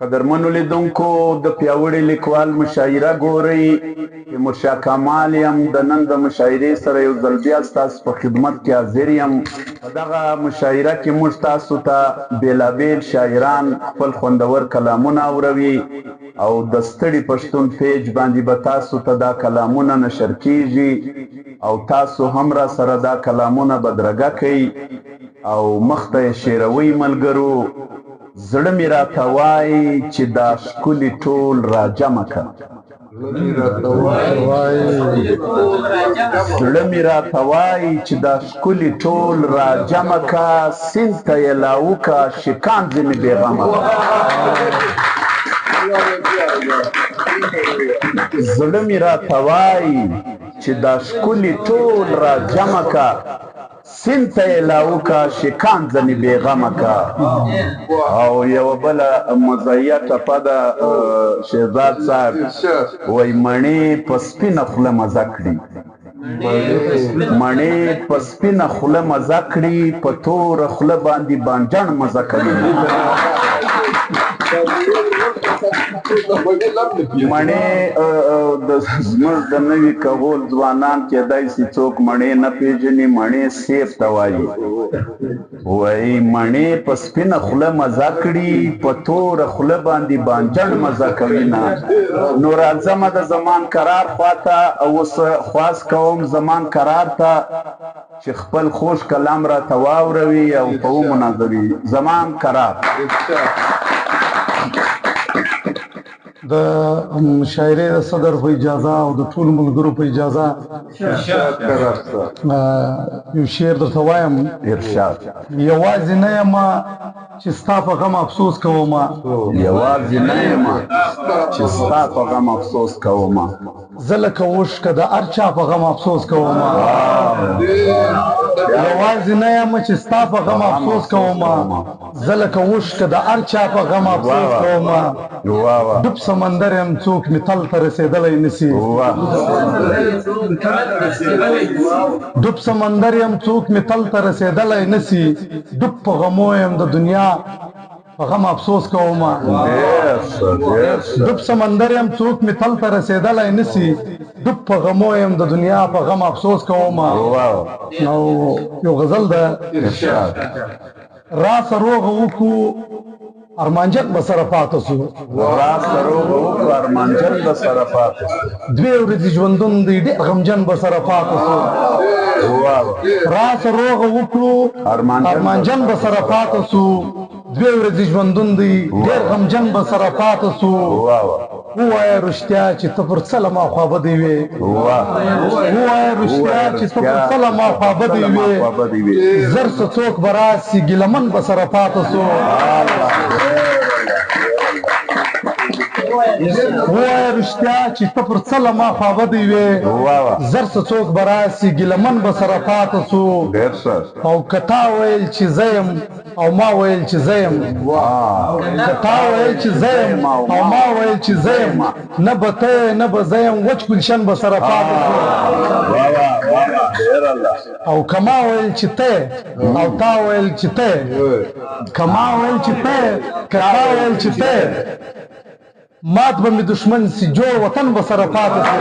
قدرمنو لیدونکو، د پیاوړي لیکوال مشاعره ګورئ. تیمورشاه کمال یم، د نن د مشاعرې سره یو ځل بیا ستاسو په خدمت کې حاضر یم. په دغه مشاعره کې موږ تاسو ته بېلابېل شاعران خپل خوندور کلامونه اوروي، او د ستړي پښتون پیج باندې به تاسو ته دا کلامونه نشر کیږي، او تاسو هم را سره دا کلامونه بدرګه کوي او مخته یې شعروئ. ملګرو، زړه مې راته وایي چې دا ښکلي ټول راجمع که، زړه مې راته وایي چې دا ښکلي ټول راجمع که، سیند ته یې لاهو که، شکان ځینې بېغمه که. زړه مې راته وایي چې دا ښکلي ټول راجمع که، سیند ته یې لاهو که، شکان ځنې بېغمه که. او یوه بله مزاحیه ټپه ده، شهزاد صاحب وایي: مڼې په سپینه خوله مزه کړي، مڼې په سپینه خوله مزه کړي، په توره خوله باندې بانجڼ مزه کوي. مڼې د زموږ د نوي کهول ځوانان کېدای سي څوک مڼې نه پېژني، مڼې سیب ته وایي. وایي مڼې په سپینه خوله مزه کړي، په توره خوله باندې بانجڼ مزه کوي نه. نو راځمه د زمان قرار خواته، اوس خواست کوم زمان قرار ته چې خپل خوږ کلام راته واوروي او په ومنازوي. زمان قرار. د مشاعرې د صدر په اجازه او د ټولو ملګرو په اجازه یو شعر درته وایم. ارشاد. یوازې نه یم چې ستا په غم افسوس کوم، یوازې نه یم چې ستا په غم افسوس کوم، زه لکه اوښکه د هر چا په غم افسوس کوم. یوازې نه یم چې ستا په غم افسوس کوم، زه لکه اوښکه د هر چا په غم افسوس کوم. ډوب سمندر یم، څوک مې تل ته رسېدلی نسي. ډوب سمندر یم، څوک مې تل ته رسېدلی نسي. ډوب په غمو یم، د دنیا په غم افسوس کوم. ډوب سمندر یم، څوک مې تل ته رسېدلی نسي. ډوب په غمو یم، د دنیا په غم افسوس کوم. او یو غزل ده. راسه روغه وکړو، ارمانجن به سره پاته سو. راسه روغه وکړو، ارمانجن به سره پاته سو. دوې ورځې ژوندون دی، ډېر غمجن به سره پاته سو. راسه روغه وکړو، ارمانجن به سره پاته سو. دوې ورځې ژوندون دی، ډېر غمجن به سره پاته سو. ووایه رښتیا چې ته پر څه له ما خوابدی وې. ووایه رښتیا چې ته پر څه له ما خوابدی وې. زر څه څوک به راسي، ګیلهمن به سره پاته سو. ووایه رښتیا چې ته پر څه له ما خوابدی وې. زر څه څوک به راسي، ګیلهمن به سره پاته سو. او که تا ویل چې زه یم او ما ویل چې زه یم، که تا ویل چې زه یم او ما ویل چې زه یم، نه به ته یې نه به زه یم، وچ ګلشن به سره پاته سو. او که ما ویل چې ته او تا ویل چې ته، که ما ویل چې ته که تا ویل چې ته، مات به مې دښمن سي، جوړ وطن به سره پاته سي.